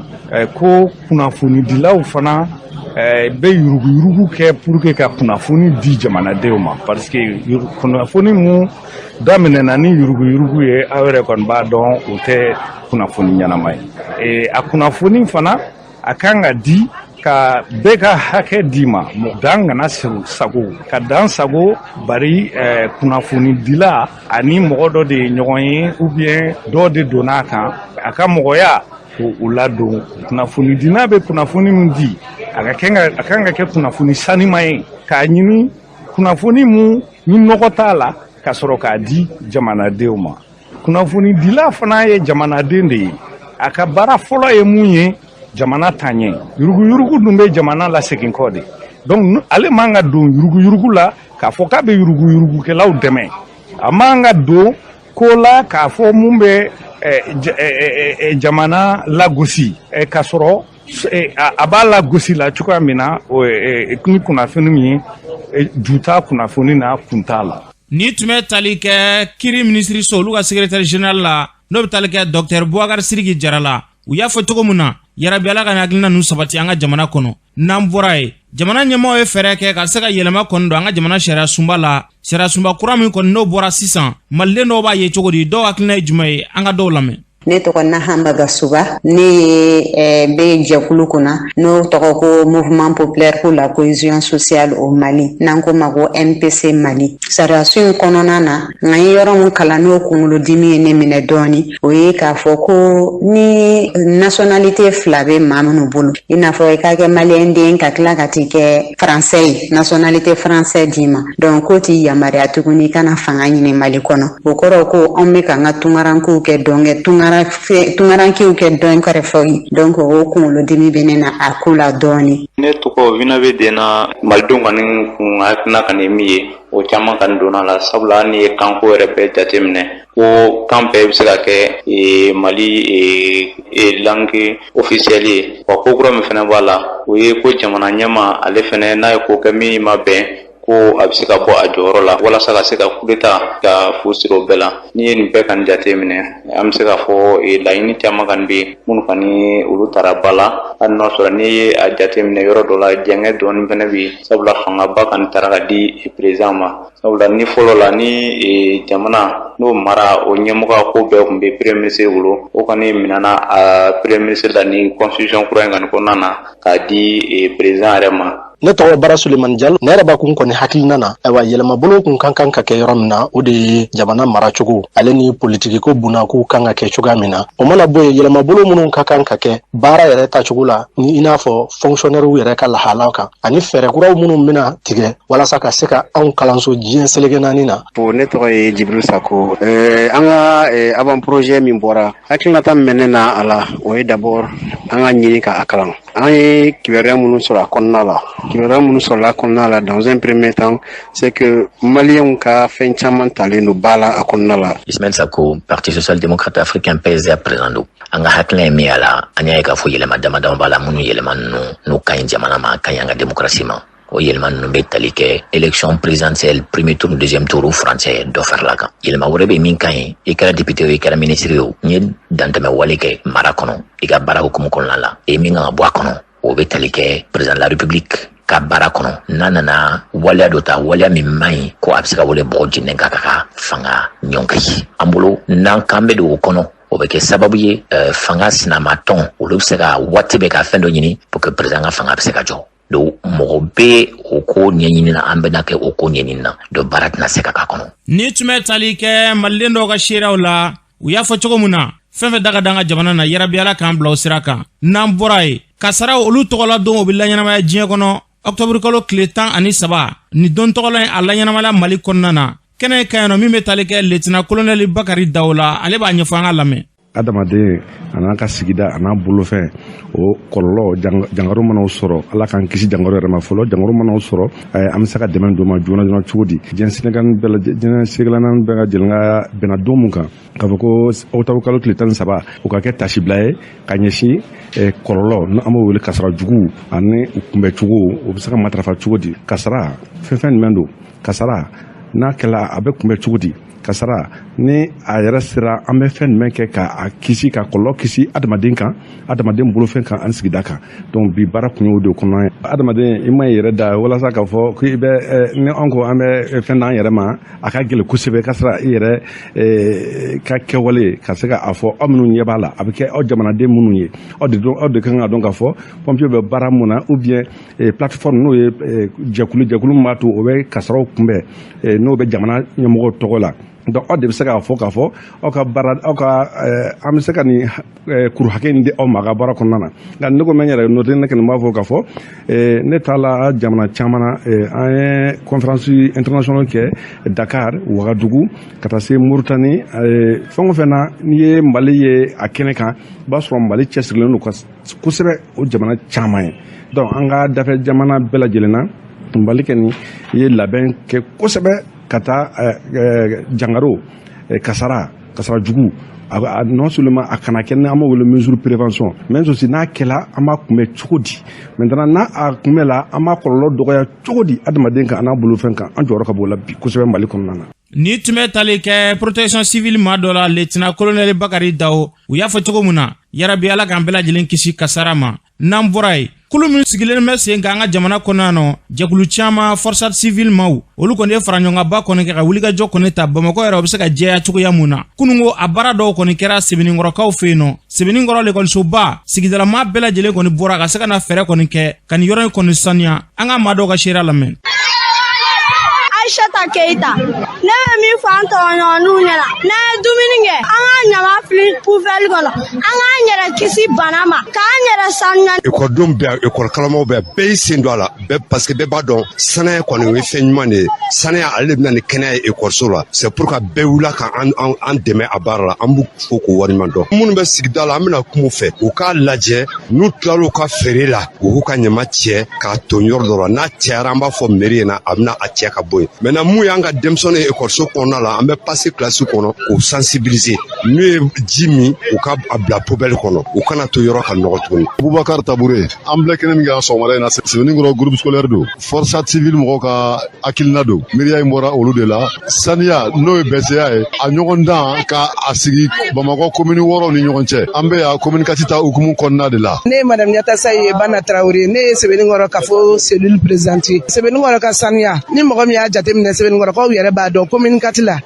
S4: ko kunnafonidilaw fana bɛ yuruguyurugu kɛ pour que ka kunnafoni di jamanadenw ma, parce que kunnafoni mun daminɛna ni yuruguyurugu ye, aw yɛrɛ kɔni b'a dɔn, o tɛ kunnafoni ɲɛnama ye. A kunnafoni fana, a kan ka di ka bɛɛ ka hakɛ d'i ma, dan kana sago ka dan sago, bari kunnafonidila ani mɔgɔ dɔ de ye ɲɔgɔn ye, ou bien dɔ de donna a kan a ka mɔgɔya k'o ladon. Kunnafonidila bɛ kunnafoni min di, a kan ka kɛ kunnafoni sanima ye, k'a ɲini kunnafoni mun ni nɔgɔ t'a la, ka sɔrɔ k'a di jamanadenw ma. Kunnafonidila fana ye jamanaden de ye. A ka baara fɔlɔ ye mun ye? Jamana taaɲɛ. Yuruguyurugu dun bɛ jamana lasegin kɔ de. Donc ale man ka don yuruguyurugu la k'a fɔ k'a bɛ yuruguyurugukɛlaw dɛmɛ. A man ka don ko la k'a fɔ mun bɛ jamana lagosi, k'a sɔrɔ a b'a lagosi la cogoya min na ni kunnafoni min ye, ju t'a kunnafoni na, kun t'a la.
S2: Ni tun bɛ tali kɛ kiri minisiriso, olu ka secrétaire général la, n'o bɛ tali kɛ docteur Boubacar Sidiki Jara la, u y'a fɔ cogo min na. Yarabi Ala ka nin hakilina ninnu sabati an ka jamana kɔnɔ. N'an bɔra yen, jamana ɲɛmaaw ye fɛɛrɛ kɛ ka se ka yɛlɛma kɔni don an ka jamana sariya sunba la. Sariya sunba kura min kɔni n'o bɔra sisan, maliden dɔw b'a ye cogo di? Dɔw hakilina ye jumɛn ye? An ka dɔw lamɛn.
S8: Ne tɔgɔ Nahamba Gasuba. Ne ye bɛ jɛkulu kunna n'o tɔgɔ ko Mouvement populaire pour la cohésion sociale au Mali, n'an ko ma ko MPC Mali. Sariyasun in kɔnɔna na, nka n ye yɔrɔ min kalan n'o kunkolodimi ye ne minɛ dɔɔni, o ye k'a fɔ ko ni nationalité fila bɛ maa minnu bolo, i n'a fɔ i ka kɛ maliyɛn den ka tila ka t'i kɛ français ye, nationalité français d'i ma, donc k'o t'i yamaruya tuguni i kana fanga ɲini Mali kɔnɔ. O kɔrɔ ko anw bɛ k'an ka tunkarankew kɛ dɔnkɛ tunkarankew kɛ dɔn kɛrɛfɛw ye. Donc o kunkolodimi bɛ ne na a ko la dɔɔni.
S9: Ne tɔgɔ Vinabe Dena. Malidenw kɔni kun hakilina ka nin min ye, o caman kɔni donna la, sabula hali n'i ye kanko yɛrɛ bɛɛ jateminɛ, ko kan bɛɛ bɛ se ka kɛ Mali langue officielle ye. Wa ko kura min fana b'a la, o ye ko jamana ɲɛmaa ale fana, n'a ye ko kɛ min ma bɛn, ko a bɛ se ka bɔ a jɔyɔrɔ la walasa ka se ka coup d'État ka fu siri o bɛɛ la. N'i ye nin bɛɛ kɔni jateminɛ, an bɛ se k'a fɔ laɲini caman kɔni bɛ yen minnu kɔni olu taara ba la, hali n'a sɔrɔ n'i ye a jateminɛ yɔrɔ dɔ la, jɛngɛ dɔɔnin fana bɛ yen, sabula fangaba kɔni taara ka di président ma. Sabula ni fɔlɔ la, ni jamana n'o mara o ɲɛmɔgɔ ko bɛɛ tun bɛ premier ministre bolo, o kɔni minɛna a premier ministre la ni constitution kura in kɔni kɔnɔna na k'a di président yɛrɛ ma.
S10: Ne tɔgɔ Bara Sulemani Jalo. Ne yɛrɛ bakun kɔni hakilina na, ayiwa, yɛlɛmabolo kun ka kan ka kɛ yɔrɔ min na, o de ye jamana maracogo ale ni politikiko bunako kan ka kɛ cogoya min na. O mana bɔ yen, yɛlɛmabolo minnu ka kan ka kɛ baara yɛrɛ tacogo la, ni i n'a fɔ fonctionnaire yɛrɛ ka lahalaw kan, ani fɛɛrɛ kuraw minnu bɛna tigɛ walasa ka se ka anw kalanso diɲɛ seleke naani na.
S11: Ne tɔgɔ ye Jibril Sako. An ka avant projet min bɔra, hakilinata min bɛ ne na a la, o ye d'abord an ka ɲini ka a kalan. An ye kibaruya minnu sɔrɔ a kɔnɔna la, kibaruya minnu sɔrɔla a kɔnɔna la, dans un premier temps, c'est que maliyɛnw ka fɛn caman talen don ba la a kɔnɔna la.
S12: Ismaël Sako, Parti social démocrate africain, PSDA président don. An ka hakilina ye min y'a la, an y'a ye k'a fɔ yɛlɛma dama dama b'a la, minnu yɛlɛma ninnu n'u ka ɲi jamana ma, ka ɲi an ka démocratie ma. O yɛlɛma ninnu bɛ tali kɛ élection présidentielle, premier tour, deuxième tour, furancɛ dɔ farala kan. Yɛlɛma wɛrɛ bɛ min ka ɲi, i kɛra député o, i kɛra ministre ye o, n'i ye dantɛmɛ wale kɛ mara kɔnɔ, i ka baara hukumu kɔnɔna la, e min kan ka bɔ a kɔnɔ, o bɛ tali kɛ président de la République ka baara kɔnɔ, n'a nana waleya dɔ ta, waleya min man ɲi, ko a bɛ se ka wele bɔgɔ jeninen kan ka fanga ɲɔngiri an bolo. N'an kan bɛ don o kɔnɔ, o bɛ kɛ sababu ye fanga sinamatɔn olu bɛ se ka waati bɛɛ ka fɛn dɔ ɲini pour que président ka fanga bɛ se ka jɔ. Donc mɔgɔ bɛ o ko ɲɛɲini na, an bɛna kɛ o ko ɲɛɲini na, donc baara tɛna se ka k'a kɔnɔ.
S2: Ni tun bɛ tali kɛ maliden dɔw ka seerew la, u y'a fɔ cogo min na, fɛn fɛn da ka d'an ka jamana na, yarabi Ala k'an bila o sira kan. N'an bɔra yen, kasaraw olu tɔgɔla don, o bɛ laɲɛnamaya diɲɛ kɔnɔ ɔktɔburu kalo tile 13. Nin don tɔgɔla in, a laɲɛnamaya Mali kɔnɔna na, kɛnɛ ka ɲi nɔ. Min bɛ tali kɛ lieutenant colonel Bakari Daw la, ale b'a ɲɛfɔ, an ka lamɛn.
S13: Adamaden a n'a ka sigida a n'a bolofɛn, o kɔlɔlɔ jangaro mana sɔrɔ, Ala k'an kisi jangaro yɛrɛ ma fɔlɔ. Jangaro mana sɔrɔ, an bɛ se ka dɛmɛ don ma joona joona cogo di? Diɲɛ Sénégal bɛɛ, diɲɛ seleke naani bɛɛ ka jɛlen ka bɛnna don mun kan k'a fɔ ko octobre kalo tile 13, o ka kɛ tasibila ye ka ɲɛsin kɔlɔlɔ n'an b'o wele kasara jugu ani u kunbɛcogo, o bɛ se ka matarafa cogo di? Kasara fɛn fɛn jumɛn don? Kasara n'a kɛla, a bɛ kunbɛ cogo di? Kasara ni a yɛrɛ sera, an bɛ fɛn jumɛn kɛ ka a kisi, ka kɔlɔlɔ kisi adamaden kan, adamaden bolofɛn kan ani sigida kan? Donc bi baara kun y'o de kɔnɔ ye. Adamaden, i ma i yɛrɛ da walasa k'a fɔ ko i bɛ ni an ko an bɛ fɛn d'an yɛrɛ ma, a ka gɛlɛn kosɛbɛ ka sɔrɔ i yɛrɛ ka kɛwale ka se k'a fɔ aw minnu ɲɛ b'a la, a bɛ kɛ aw jamanaden minnu ye, aw de dɔn, aw de kan ka dɔn k'a fɔ pompier bɛ baara mun na, ou bien plateforme n'o ye jɛkulu, jɛkulu min b'a to o bɛ kasaraw kunbɛn, n'o bɛ jamana ɲɛmɔgɔw tɔgɔ la. Donc aw de bɛ se k'a fɔ k'a fɔ aw ka baara, aw ka an bɛ se ka nin kuru hakɛ in di aw ma a ka baara kɔnɔna na. Nka ne ko n bɛ n yɛrɛ noter, ne kɔni b'a fɔ k'a fɔ ne taa la jamana caman na. An ye conférence internationale kɛ Dakar, Wagadugu, ka taa se Mauritanie, fɛn o fɛn na, n'i ye Mali ye a kɛnɛ kan, i b'a sɔrɔ Mali cɛsirilen don kosɛbɛ o jamana caman ye. Donc an ka dafɛ jamana bɛɛ lajɛlen na, Mali kɔni ye labɛn kɛ kosɛbɛ ka taa jangaro, kasara, kasara jugu, non seulement a kana kɛ, ni an b'o wele mesure prévention, mais aussi n'a kɛla, an b'a kunbɛ cogo di? Maintenant, n'a a kunbɛ la, an b'a kɔlɔlɔ dɔgɔya cogo di adamaden kan a n'a bolofɛn kan? An jɔyɔrɔ ka b'o la bi kosɛbɛ Mali kɔnɔna na.
S2: Ni tun bɛ tali kɛ protection civile maa dɔ la, lieutenant colonel Bakari Dawo. U y'a fɔ cogo min na, yarabi Ala k'an bɛɛ lajɛlen kisi kasara ma. N'an bɔra yen, kulu min sigilen bɛ sen kan an ka jamana kɔnɔ yan nɔ, jɛkulu caman, force civile maw, olu kɔni ye faraɲɔgɔnkanba kɔni kɛ ka wulikajɔ kɔni ta Bamakɔ yɛrɛ, o bɛ se ka jɛya cogoya mun na. Kununko a baara dɔw kɔni kɛra Sebeninkɔrɔkaw fɛ yen nɔ, Sebeninkɔrɔ lekɔlisoba. Sigidalama bɛɛ lajɛlen kɔni bɔra ka se ka na fɛɛrɛ kɔni kɛ ka nin yɔrɔ in kɔni saniya. An ka maa dɔw ka seereya lamɛn.
S14: Aishata Keita, ne bɛ min fɔ an tɔɲɔgɔnninw ɲɛna, n'an ye dumuni kɛ, an ka ɲama fili poubelle kɔnɔ, an k'an yɛrɛ kisi bana ma, k'an yɛrɛ sanuya.
S15: Ekɔlidenw bɛ yan, ekɔli karamɔgɔw bɛ yan, bɛɛ y'i sen don a la bɛɛ, parce que bɛɛ b'a dɔn saniya kɔni o ye fɛn ɲuman de ye. Saniya ale de bɛ na ni kɛnɛya ye ekɔliso la. C'est pourquoi bɛɛ wulila ka an dɛmɛ a baara la. An b'u fo k'u waleɲuman dɔn. Minnu bɛ sigida la, an bɛna kuma u fɛ, u k'a lajɛ, n'u tilal'u ka feere la, u k'u ka ɲama cɛ k'a ton yɔrɔ dɔ la. N'a cayara, an b'a fɔ mairie ɲɛna, a bɛna a cɛ ka bɔ yen. Maintenant, mun y'an ka denmisɛnninw ye ekɔliso kɔnɔna la, an bɛ passer classe kɔnɔ k'u sensibiliser. N'u ye ji min, u ka a bila poubelle kɔnɔ, u kana to yɔrɔ ka nɔgɔ tuguni.
S16: Bubakar Tabure, an bila kɛnɛ min kan sɔgɔmada in na, Sebeninkɔrɔ groupe scolaire don. Force civile mɔgɔw ka hakilina don, miiriya in bɔra olu de la. Saniya, n'o ye bɛsɛya ye, a ɲɔgɔn dan ka a sigi Bamakɔ komini 6 ni ɲɔgɔn cɛ. An bɛ yan commune 4 ta hukumu kɔnɔna de la.
S17: Ne ye madame Ɲatasa ye, Bana Tarawele. Ne ye Sebeninkɔrɔ kafo cellule présidente. Sebeninkɔrɔ ka saniya, ni mɔgɔ min y'a jateminɛ, Sebeninkɔrɔkaw yɛrɛ b'a dɔn, commune 4 la,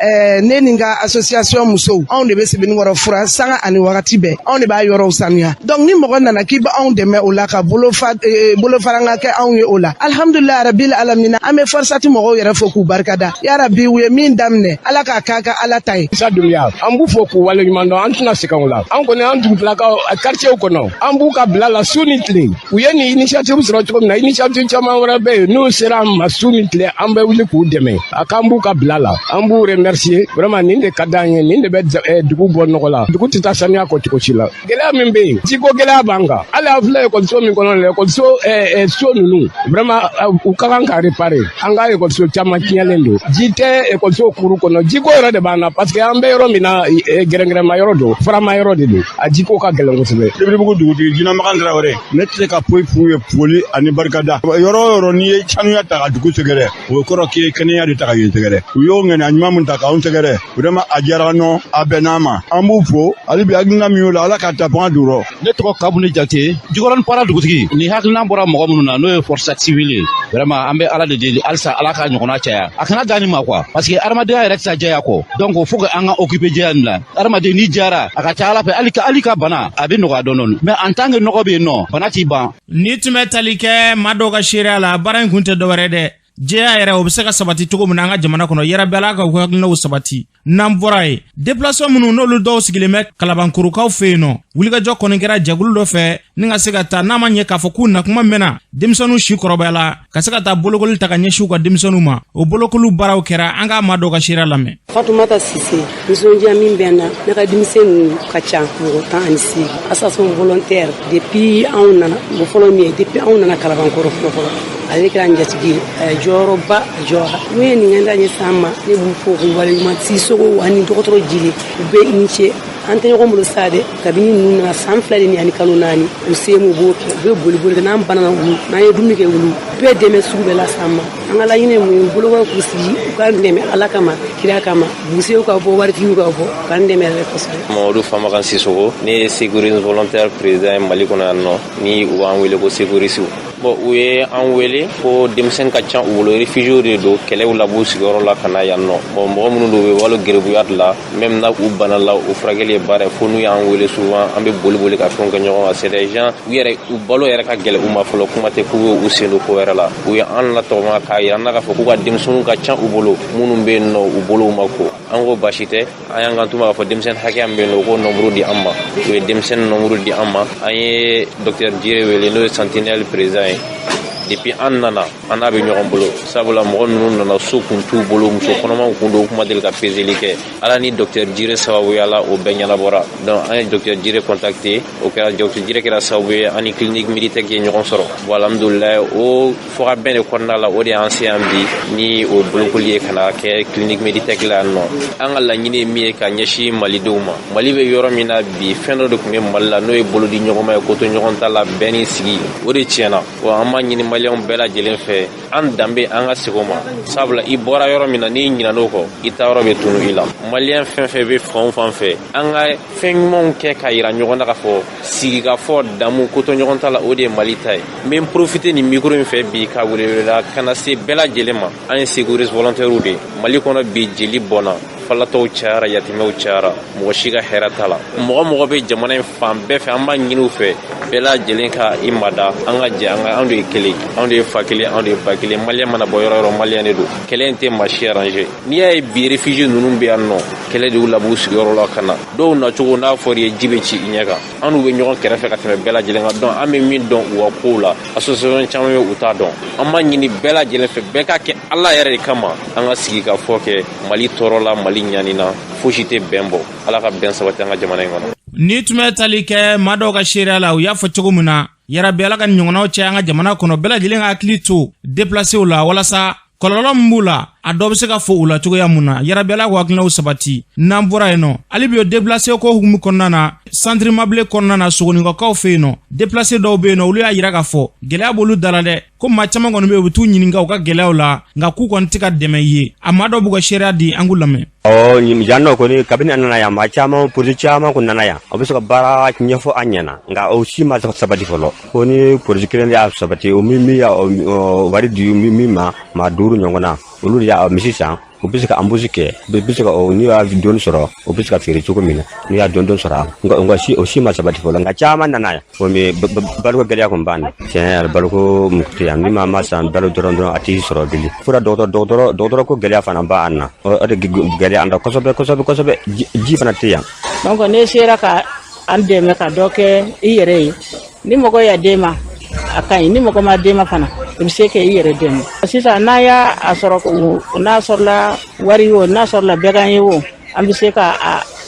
S17: ne ni n ka association musow, anw de bɛ Sebeninkɔrɔ furan sanga ani wagati bɛɛ, anw de b'a yɔrɔw saniya. Donc ni mɔgɔ nana k'i bɛ anw dɛmɛ o la, ka bolofaranga kɛ anw ye o la, alhamdulilayi rabil alamina. An bɛ FORSAT mɔgɔw yɛrɛ fo k'u barikada. Yarabi, u ye min daminɛ, Ala k'a k'a ka Ala ta ye.
S18: Isa Dunbiya, an b'u fo k'u waleɲuman dɔn. An tɛna segin o la. An kɔni, an dugutila quartier kɔnɔ, an b'u ka bila la su ni tile. U ye nin initiative sɔrɔ cogo min na, initiative caman wɛrɛ bɛ yen, n'u sera an ma su ni tile, an bɛ wuli k'u dɛmɛ. A k'an b'u ka bila la, an b'u remercier vraiment. Nin de ka d'an ye, nin de bɛ dugu bɔ nɔgɔ la. Dugu tɛ taa saniya kɔ cogo si la. Gɛlɛya min bɛ yen, jiko gɛlɛya b'an kan. Hali an filɛ ekɔliso min kɔnɔ, ekɔliso so ninnu, vraiment u ka kan ka réparer. An ka ekɔliso caman tiɲɛlen don, ji tɛ ekɔliso kuru kɔnɔ. Jiko yɛrɛ de b'an na, parce que an bɛ yɔrɔ min na, gɛrɛngɛrɛma yɔrɔ don, farama yɔrɔ de don, a jiko ka gɛlɛn kosɛbɛ.
S19: Sebenibugu dugutigi Jinamakan Tarawele, ne tɛ se ka foyi f'u ye, foli ani barikada. Yɔrɔ o yɔrɔ n'i ye sanuya ta ka dugu sɛgɛrɛ, o kɔrɔ k'i ye kɛnɛya de ta ka yen sɛgɛrɛ. U y'o ŋaniya ɲuman min ta k'anw sɛgɛrɛ, vraiment a diyara an nɔ, a bɛnn'an ma. An b'u fo hali bi. Hakilina min y'o la, Ala ka ta fanga d'u rɔ.
S20: Ne tɔgɔ Kabuni Jate, Jikɔrɔni Para dugutigi. Nin hakilina bɔra mɔgɔ minnu na, n'o ye force civile ye, vraiment an bɛ Ala de deli halisa, Ala ka ɲɔgɔnna caya. A kana dan nin ma quoi, parce que adamadenya yɛrɛ tɛ taa jɛya kɔ. Donc faut que an ka occuper jɛya nin la. Adamaden n'i jɛyara, a ka ca Ala fɛ, hali ka bana a bɛ nɔgɔya dɔɔni dɔɔni, mais en tant que nɔgɔ bɛ yen nɔ, bana t'i ban.
S2: Ni tun bɛ tali kɛ maa dɔw ka seereya la, baara in kun tɛ dɔwɛrɛ dɛ, jɛya yɛrɛ, o bɛ se ka sabati cogo min na an ka jamana kɔnɔ. Yɛrɛ bɛ Ala ka hakilinaw sabati. N'an bɔra yen, déplacé minnu n'olu dɔw sigilen bɛ Kalabankurukaw fɛ yen nɔ, wulikajɔ kɔni kɛra jɛkulu dɔ fɛ ni ka se ka taa, n'a ma ɲɛ k'a fɔ k'u nakuma mɛnna, denmisɛnninw si kɔrɔbayala, ka se ka taa bolokoli ta ka ɲɛsin u ka denmisɛnninw ma. O bolokoliw baaraw kɛra. An k'a maa dɔw ka seereya lamɛn.
S21: Fatumata Sise. Nisɔndiya min bɛ n na, ne ka denmisɛn ninnu ka ca mɔgɔ 18. Association volontaire, depuis anw nana, mɔgɔ fɔlɔ min ye, depuis anw nana Kalabankɔrɔ fɔlɔ fɔlɔ, ale kɛra n jatigi ye. A ye jɔyɔrɔba a jɔyɔrɔ. N'u ye nin da ɲɛsin an ma, ne b'u fo k'u waleɲuman. Sisogo ani dɔgɔtɔrɔ Jiri, u bɛɛ i ni ce. An tɛ ɲɔgɔn bolo sa dɛ, kabini ninnu nana san 2 de ni ani kalo 4, u se mu b'o kɛ, u bɛ boli boli kɛ n'an banana olu, n'an ye dumuni kɛ, olu bɛɛ dɛmɛ sugu bɛɛ las'an ma. An ka laɲini ye mun ye? Bolokɔrɔ k'u sigi, u k'an dɛmɛ Ala kama, kira kama. Busew ka bɔ, waritigiw ka bɔ, u k'an dɛmɛ yɛrɛ kosɛbɛ.
S9: Mamadu Famakan Sisogo, ne ye sécurité volontaire président ye Mali kɔnɔ yan nɔ, ni u b'an wele ko sécuriste. Bon, u ye an wele ko denmisɛn ka ca u bolo, réfugiés de don, kɛlɛw la b'u sigiyɔrɔ la ka na yan nɔ. Bon, mɔgɔ minnu don, u bɛ walo gerebuya de la, même na u bana la, u furakɛli ye baara ye, fo n'u y'an wele souvent, an bɛ boli boli ka fɛnw kɛ ɲɔgɔn kan. C'est des gens, u yɛrɛ u balo yɛrɛ ka gɛlɛn u ma fɔlɔ, kuma tɛ k'u bɛ u sen don ko wɛrɛ la. U ye an latɔgɔma k'a yira an na k'a fɔ k'u ka denmisɛnninw ka ca u bolo, minnu bɛ yen nɔ, u bolow ma ko. An ko baasi tɛ. An y'an kan tuma k'a fɔ denmisɛnnin hakɛya min bɛ yen nɔ, u k'o nombre di an ma. U ye denmisɛnnin nombre di an ma. An ye docteur Jire wele, n'o ye Sentinelle président ye. Depuis an nana, an n'a bɛ ɲɔgɔn bolo, sabula mɔgɔ ninnu nana, so kun t'u bolo, muso kɔnɔmaw kun don, u kuma deli ka peseli kɛ. Ala ni docteur Jire sababuya la, o bɛɛ ɲɛnabɔra. Donc an ye docteur Jire contacté, o kɛra, docteur Jire kɛra sababu ye an ni clinique Meditech ye ɲɔgɔn sɔrɔ. Bon, alhamdulilayi, o fɔkabɛn de kɔnɔna la, o de y'an se yan bi ni o bolokoli ye ka na kɛ clinique Meditech la yan nɔ. An ka laɲini ye min ye ka ɲɛsin malidenw ma, Mali bɛ yɔrɔ min na bi, fɛn dɔ de tun bɛ Mali la, n'o ye bolodi ɲɔgɔnma ye, ko to ɲɔgɔn ta la, bɛɛ ni sigi, o de tiɲɛna. Wa an b'a ɲini.
S1: Maliyɛnw bɛɛ lajɛlen fɛ, an danbe, an ka segin o ma, sabula i bɔra yɔrɔ min na, n'i ɲinan'o kɔ, i taa yɔrɔ bɛ tunu i la. Maliyɛn fɛn fɛn bɛ fan o fan fɛ, an ka fɛn ɲumanw kɛ k'a yira ɲɔgɔn na k'a fɔ sigikafɔ, damu, ko to ɲɔgɔn ta la, o de ye Mali ta ye. N bɛ n profiter nin micro in fɛ bi ka weleweleda kana se bɛɛ lajɛlen ma. An ye secouristes volontaires de ye Mali kɔnɔ bi. Jeli bɔnna, falatɔw cayara, yatimɛw cayara, mɔgɔ si ka hɛrɛ t'a la. Mɔgɔ mɔgɔ bɛ jamana in fan bɛɛ fɛ, an b'a ɲini u fɛ, bɛɛ lajɛlen ka i mada, an ka jɛ, an ka, anw de ye kelen, anw de ye fa kelen, anw de ye ba kelen. Maliyɛn mana bɔ yɔrɔ yɔrɔ, maliyɛn de don. Kɛlɛ in tɛ maa si arranger. N'i y'a ye bi réfugié ninnu bɛ yan nɔ, kɛlɛ de y'u labɔ u sigiyɔrɔ la ka na. Dɔw nacogo n'a fɔra i ye, ji bɛ ci i ɲɛ kan. An n'u bɛ ɲɔgɔn kɛrɛfɛ ka tɛmɛ bɛɛ lajɛlen kan. Donc an bɛ min dɔn u ka kow la, association caman bɛ, u t'a dɔn. An b'a ɲini bɛɛ lajɛlen fɛ, bɛɛ k'a kɛ Ala yɛrɛ de kama, an ka sigi ka fɔ kɛ Mali tɔɔrɔ la, Mali ɲani na. Fosi tɛ bɛn bɔ. Ala ka bɛn sabati an ka jamana in kɔnɔ.
S2: Ni tun bɛ tali kɛ maa dɔw ka seereya la, u y'a fɔ cogo min na, yarabi Ala ka ɲɔgɔnnaw cɛ an ka jamana kɔnɔ. Bɛɛ lajɛlen ka hakili to déplacéw la, walasa kɔlɔlɔ min b'u la, a dɔ bɛ se ka fo u la cogoya mun na. Yarabi Ala k'u hakilinaw sabati. N'an bɔra yen nɔ, hali bi o déplacé ko hukumu kɔnɔna na, centre Mabilé kɔnɔna na, Sogonikɔkaw fɛ yen nɔ, déplacé dɔw bɛ yen nɔ, olu y'a yira k'a fɔ gɛlɛya b'olu da la dɛ, ko maa caman kɔni bɛ yen, u bɛ t'u ɲininka u ka gɛlɛyaw la, nka k'u kɔni tɛ ka dɛmɛ ye. A maa dɔw b'u ka seereya di, an k'u lamɛn.
S22: Ɔ, yan nɔ kɔni, kabini an nana yan, maa caman, projet caman kun nana yan, o bɛ se ka baara ɲɛfɔ an ɲɛna, nka o si ma sabati fɔlɔ. Ko ni projet kelen de y'a sabati, o min y'a wari di min ma, maa duuru ɲɔgɔn na, olu de y'a misi san, u bɛ se ka embauche kɛ, u bɛ se ka, n'u y'a dɔɔni sɔrɔ, u bɛ se ka feere cogo min na, n'u y'a dɔɔni dɔɔni sɔrɔ. Nka si o si ma sabati fɔlɔ, nka caman nana yan. Komi baloko gɛlɛya kun b'an na, tiɲɛ yɛrɛ, baloko mun tɛ yan, ni maa ma san balo dɔrɔn dɔrɔn, a t'i sɔrɔ bilen. Fura, dɔgɔtɔrɔ ko gɛlɛya fana b'an na, o de gɛlɛya an na kosɛbɛ kosɛbɛ kosɛbɛ. Ji fana tɛ yan.
S23: Donc ne sera ka an dɛmɛ ka dɔ kɛ i yɛrɛ ye. Ni mɔgɔ y'a d'e ma, a ka ɲi. Ni mɔgɔ ma d'e ma fana, i bɛ se k'i yɛrɛ dɛmɛ. Sisan n'a y'a a sɔrɔ, n'a sɔrɔla wari o, n'a sɔrɔla bɛgan ye o, an bɛ se ka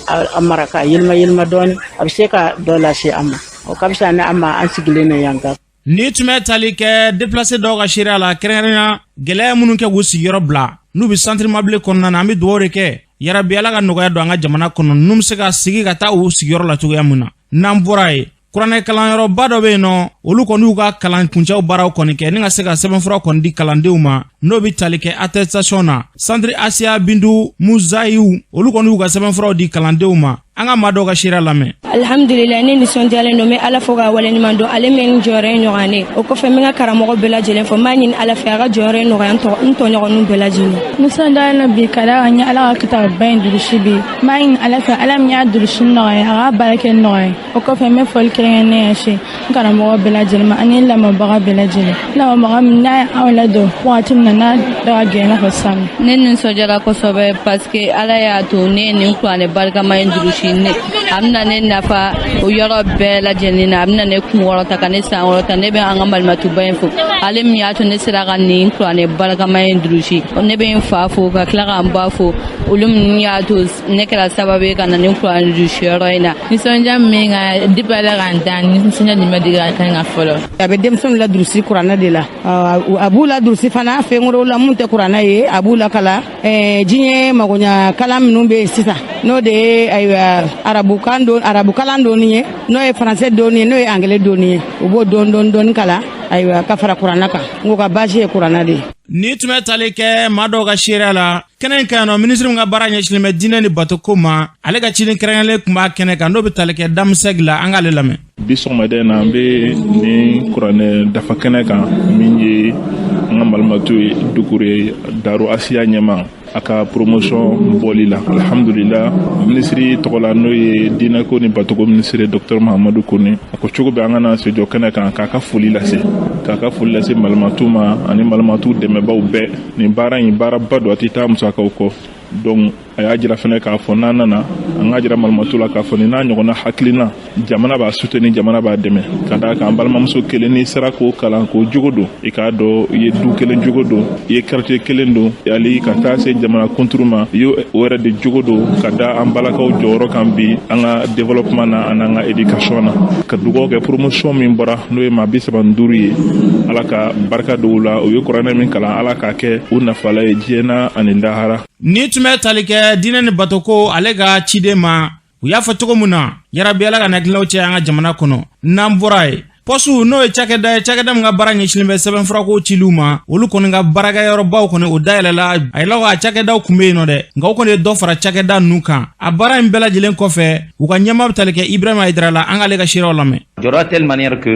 S23: a mara ka yɛlɛma yɛlɛma dɔɔni, a bɛ se ka dɔ lase an ma. O ka fisa ni an ma an sigilen na yan kan.
S2: Ni tun bɛ tali kɛ déplacé dɔw ka seereya la, kɛrɛnkɛrɛnnenya gɛlɛya minnu kɛ k'u sigiyɔrɔ bila, n'u bɛ centre Mabilé kɔnɔna na, an bɛ dugawu de kɛ, yarabi Ala ka nɔgɔya don an ka jamana kɔnɔ, ninnu bɛ se ka sigi ka taa u sigiyɔrɔ la cogoya min na. N'an bɔra yen, kuranɛ kalanyɔrɔba dɔ bɛ yen nɔ, olu kɔni y'u ka kalan kuncɛw baaraw kɔni kɛ ni ka se ka sɛbɛnfura kɔni di kalandenw ma, n'o bɛ tali kɛ attestation na. Centre Asiya Bintu Muzayiw, olu kɔni y'u ka sɛbɛnfuraw di kalandenw ma. An ka maa dɔw ka seereya lamɛn.
S24: Alhamdulillah, ne nisɔndiyalen don. N bɛ Ala fo k'a waleɲuman dɔn, ale min jɔyɔrɔ ye ɲɔgɔn ne. O kɔfɛ, n bɛ n ka karamɔgɔ bɛɛ lajɛlen fo. N b'a ɲini Ala fɛ, a ka jɔyɔrɔ ye nɔgɔya n tɔɲɔgɔnninw bɛɛ lajɛlen.
S25: Nisɔndiyalen don bi ka da kan n ye Ala ka kitabuba in durusi bi. N b'a ɲini Ala fɛ, Ala min y'a durusi nɔgɔya, a k'a baara kɛ nɔgɔya. O kɔfɛ, n bɛ foli kɛrɛnkɛrɛnnen ɲɛsin n karamɔgɔ bɛɛ lajɛlen ma ani lamɔbaga bɛɛ lajɛlen, lamɔbaga min n'a ye anw ladon wagati min na, n'a da ka gɛlɛn i n'a fɔ sisan.
S26: Ne nisɔndiyara kosɛbɛ parce que Ala y'a to ne ye nin kuranɛ barikama in durusi. Ne a bɛna ne nafa o yɔrɔ bɛɛ lajɛlen na, a bɛna ne kunkɔrɔta ka ne sankɔrɔta. Ne bɛ an ka malimatuba in fo, ale min y'a to ne sera ka nin kuranɛ barikama in durusi. Ne bɛ n fa fo ka tila ka n ba fo, olu minnu y'a to ne kɛra sababu ye ka na nin kuranɛ durusiyɔrɔ in na.
S25: Nisɔndiya min ka depuis Ala k'an dan, nisɔndiya nin ma deli ka kɛ n kan fɔlɔ.
S23: A bɛ denmisɛnw ladurusi kuranɛ de la. A b'u ladurusi fana fɛn wɛrɛw la mun tɛ kuranɛ ye. A b'u lakala diɲɛ magoɲa kalan minnu bɛ yen sisan, n'o de ye ayiwa arabukan don, arabukalan dɔɔni ye, n'o ye faransɛ dɔɔni ye, n'o ye angilɛ dɔɔni ye. U b'o dɔɔni dɔɔni dɔɔni kalan, ayiwa, ka fara kuranɛ kan. N ko ka base ye kuranɛ de ye.
S2: Ni tun bɛ tali kɛ maa dɔw ka seereya la kɛnɛ in kan yan nɔ, minisiri min ka baara ɲɛsinnen bɛ diinɛ ni batoko ma, ale ka ciden kɛrɛnkɛrɛnlen tun b'a kɛnɛ kan, n'o bɛ tali kɛ damisɛgi la. An k'ale lamɛn.
S27: Bi sɔgɔmada in na, an bɛ nin kuranɛ dafa kɛnɛ kan min ye an ka malimatu ye, Dukure Daru Asiya ɲɛma, a ka promotion bɔli la. Alhamdulila, minisiri tɔgɔ la, n'o ye diinɛko ni batoko minisiri Dr Mahamadu Kone, a ko cogo bɛ an ka na sejɔ kɛnɛ kan k'a ka foli lase malimatu ma ani malimatu dɛmɛbaw bɛɛ. Nin baara in, baaraba don, a tɛ taa musakaw kɔ. Donc a y'a jira fɛnɛ k'a fɔ n'an nana, an k'a jira malimatu la k'a fɔ nin n'a ɲɔgɔnna hakilina, jamana b'a soutenir, jamana b'a dɛmɛ, ka d'a kan an balimamuso kelen, n'i sera k'o kalan k'o jogo don, i k'a dɔn i ye du kelen jogo don, i ye quartier kelen don, hali ka taa se jamana kunturu ma, i ye o yɛrɛ de jogo don, ka da an balakaw jɔyɔrɔ kan bi an ka développement na ani an ka éducation na. Ka dugawu kɛ promotion min bɔra, n'o ye maa 35 ye, Ala ka barika don u la. U ye kuranɛ min kalan, Ala k'a kɛ u nafala ye diɲɛ na ani lahara.
S2: Ni tun bɛ tali kɛ diinɛ ni batoko, ale ka ciden ma, u y'a fɔ cogo min na, yarabi Ala ka hakilinaw cɛ an ka jamana kɔnɔ. N'an bɔra yen. Pɔsu n'o ye cakɛda ye, cakɛda min ka baara ɲɛsinnen bɛ sɛbɛnfurako ciliw ma, olu kɔni ka baarakɛyɔrɔbaw kɔni o dayɛlɛla. A yɛlɛ a cakɛdaw kun bɛ yen nɔ dɛ, nka o kɔni ye dɔ fara cakɛda ninnu kan. A baara in bɛɛ lajɛlen kɔfɛ, u ka ɲɛmaa bɛ tali kɛ Ibrahima Hayidara la. An k'ale ka seerew lamɛn.
S3: Jɔra telle manière que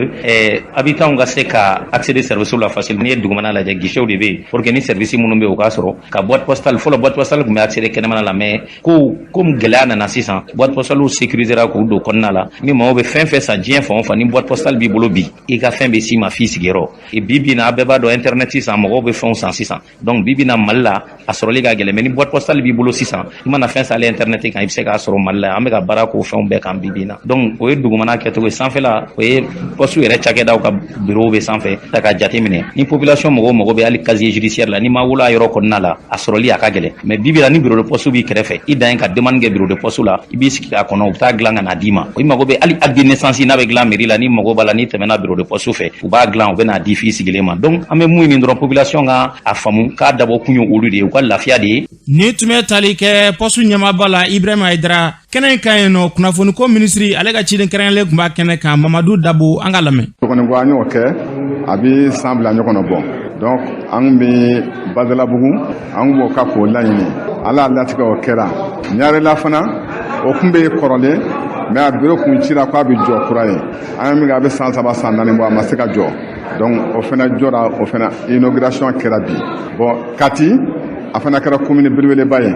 S3: habitants ka se ka accéder service la facile. N'i ye dugumana lajɛ, guichet de bɛ yen pour que ni service minnu bɛ yen, o k'a sɔrɔ ka boîte postale. Fɔlɔ, boîte postale tun bɛ accéder kɛnɛmana la, mais ko comme gɛlɛya nana sisan, boîte postale sécuriser k'u don kɔnɔna la. Ni maaw bɛ fɛn fɛn san diɲɛ fan o fan, ni boîte postale b'i bolo bi, i ka fɛn bɛ s'i ma f'i sigiyɔrɔ. Bi bi na, a bɛɛ b'a dɔn, internet sisan, mɔgɔw bɛ fɛnw san sisan. Donc bi bi na, Mali la, a sɔrɔli ka gɛlɛn, mais ni boîte postale b'i bolo sisan, i mana fɛn san ale internet kan, i bɛ se k'a sɔrɔ Mali la. An bɛ ka baara k'o fɛnw bɛɛ kan bi bi na. Donc o ye dugumana kɛcogo ye. Sanfɛla, o ye poste yɛrɛ cakɛdaw ka bureau bɛ sanfɛ. Ta ka jate minɛ, ni population mɔgɔw mago bɛ hali casier judiciaire la, n'i ma wolo a yɔrɔ kɔnɔna la, a sɔrɔli a ka gɛlɛn. Mais bi bi la, ni bureau de poste b'i kɛrɛfɛ, i dan ye ka demande kɛ bureau de poste la, i b'i sigi k'a kɔnɔ, u bɛ taa dilan ka na d'i ma. I mago bɛ hali acte de naissance, n'a bɛ dilan mairie la, ni mago b'a la, n'i tɛmɛna bureau de poste fɛ, u b'a dilan, u bɛ n'a di f'i sigilen ma. Donc an bɛ mun ɲini dɔrɔn, population ka a faamu k'a dabɔ kun ye olu de ye, u ka lafiya de ye.
S2: Nin tun bɛ tali kɛ pɔsu ɲɛmaaba la, Ibrahima Hayidara. Kɛnɛ in kan yen nɔ, kunnafoniko minisiri, ale ka ciden kɛrɛnkɛrɛnlen tun b'a kɛnɛ kan, Mamadu Dabo. An ka lamɛn.
S4: Kɔni ko an y'o kɛ, a bɛ san 2 ɲɔgɔn bɔ. Donc an bɛ Badalabugu, an b'o ka k'o laɲini, Ala y'a latigɛ, o kɛra. Ɲarela fana, o tun bɛ kɔrɔlen, mais a bureau kun cira k'a bɛ jɔ kura ye. An ye min kɛ, a bɛ san 3, san 4 bɔ, a ma se ka jɔ. Donc o fana jɔra, o fana inauguration kɛra bi. Bon, Kati, a fana kɛra commune belebeleba ye.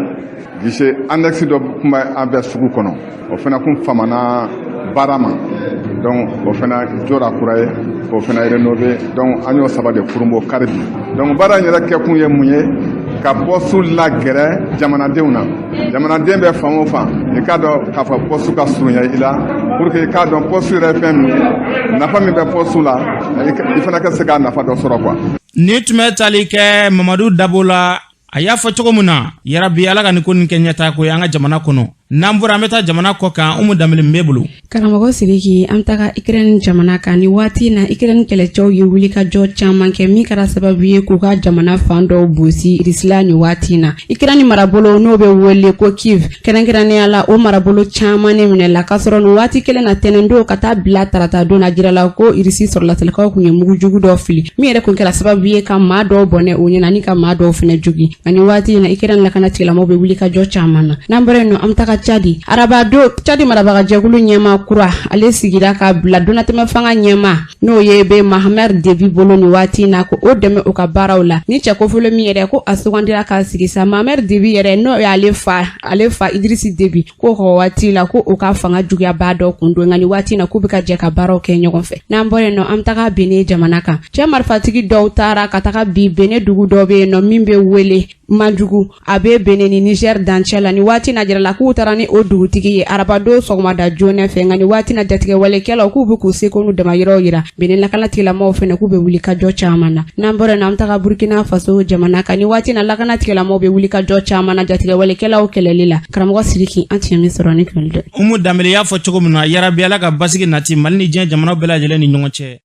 S4: Guichet annexe dɔ tun bɛ an bɛɛ sugu kɔnɔ, o fana kun famana baara ma, donc o fana jɔra kura ye k'o fana rénover. Donc an y'o saba de kurunbon kari bi. Donc baara in yɛrɛ kɛkun ye mun ye? Ka pɔsu lagɛrɛ jamanadenw na. Jamanaden bɛ fan o fan, i k'a dɔn k'a fɔ pɔsu ka surunya i la, pour que i k'a dɔn pɔsu yɛrɛ ye fɛn min ye, nafa min bɛ pɔsu la, i fana ka se k'a nafa dɔ sɔrɔ quoi.
S2: Nin tun bɛ tali kɛ Mamadu Dabo la. A y'a fɔ cogo min na, yarabi Ala ka nin ko nin kɛ ɲɛtaa ko ye an ka jamana kɔnɔ. N'an bɔra, an bɛ taa jamana kɔ kan. Umu Danbele b'e bolo.
S5: Karamɔgɔ Siriki, an taga Ukraine jamana kan. Ni waati na, Ukraine kɛlɛcɛw ye wulikajɔ caman kɛ min kɛra sababu ye k'u ka jamana fan dɔw bosi Irisila. Ni waati na, Ukraine marabolo n'o bɛ wele ko Kiev, kɛrɛnkɛrɛnnenya la, o marabolo caman ne minɛla. K'a sɔrɔ nin waati kelen na, tɛnɛndon ka taa bila tarata don na, jirala ko Irisi sɔrɔlasilakaw kun ye mugujugu dɔ fili min yɛrɛ kun kɛra sababu ye ka maa dɔw bɔnɛ u ɲɛna ni ka maa dɔw fɛnɛ jogi. Nka ni waati in na, Ukraine lakana tigilamɔgɔw bɛ wulikajɔ caman na. N'an bɔra yen nɔ, an bɛ taga Cadi. Arabadon, Cadi marabagajɛkulu ɲɛmaa kura, ale sigira ka bila donnatɛmɛ fanga ɲɛmaa n'o ye bɛ Mahamat Debi bolo nin waati in na, ko o dɛmɛ u ka baaraw la. Ni cɛ kofolo min yɛrɛ ko a sugandira k'a sigi sa, Mahamat Debi yɛrɛ, n'o y'ale fa, ale fa Idirisi Debi, ko o waati la ko o ka fanga juguyabaa dɔ kun don. Nka nin waati in na, k'u bɛ ka jɛ ka baaraw kɛ ɲɔgɔn fɛ. N'an bɔra yen nɔ, an bɛ taga Benin jamana kan. Cɛ marifatigi dɔw taara ka taga bi Benin dugu dɔ bɛ yen nɔ min bɛ wele Manjugu, a bɛ Benin ni Niger dancɛ la. Ni waati na, jirala k'u taara ni o dugutigi ye arabadon sɔgɔmada joona fɛ. Nka ni waati na, jatigɛwalekɛlaw k'u bɛ k'u seko n'u damayiraw yira. Benin lakana tigilamɔgɔw fɛnɛ k'u bɛ wuli ka jɔ caman na. N'an bɔra yen nɔ, an bɛ taga Burkina Faso jamana kan. Ni waati na, lakana tigilamɔgɔw bɛ wuli ka jɔ caman na jatigɛwalekɛlaw kɛlɛli la. Karamɔgɔ Siriki, an tiɲɛ min sɔrɔ ni kɛlɛ dɛ.
S2: Umu Danbele y'a fɔ cogo min na, yarabi Ala ka basigi nati Mali ni diɲɛ jamanaw bɛɛ lajɛlen ni ɲɔgɔn cɛ.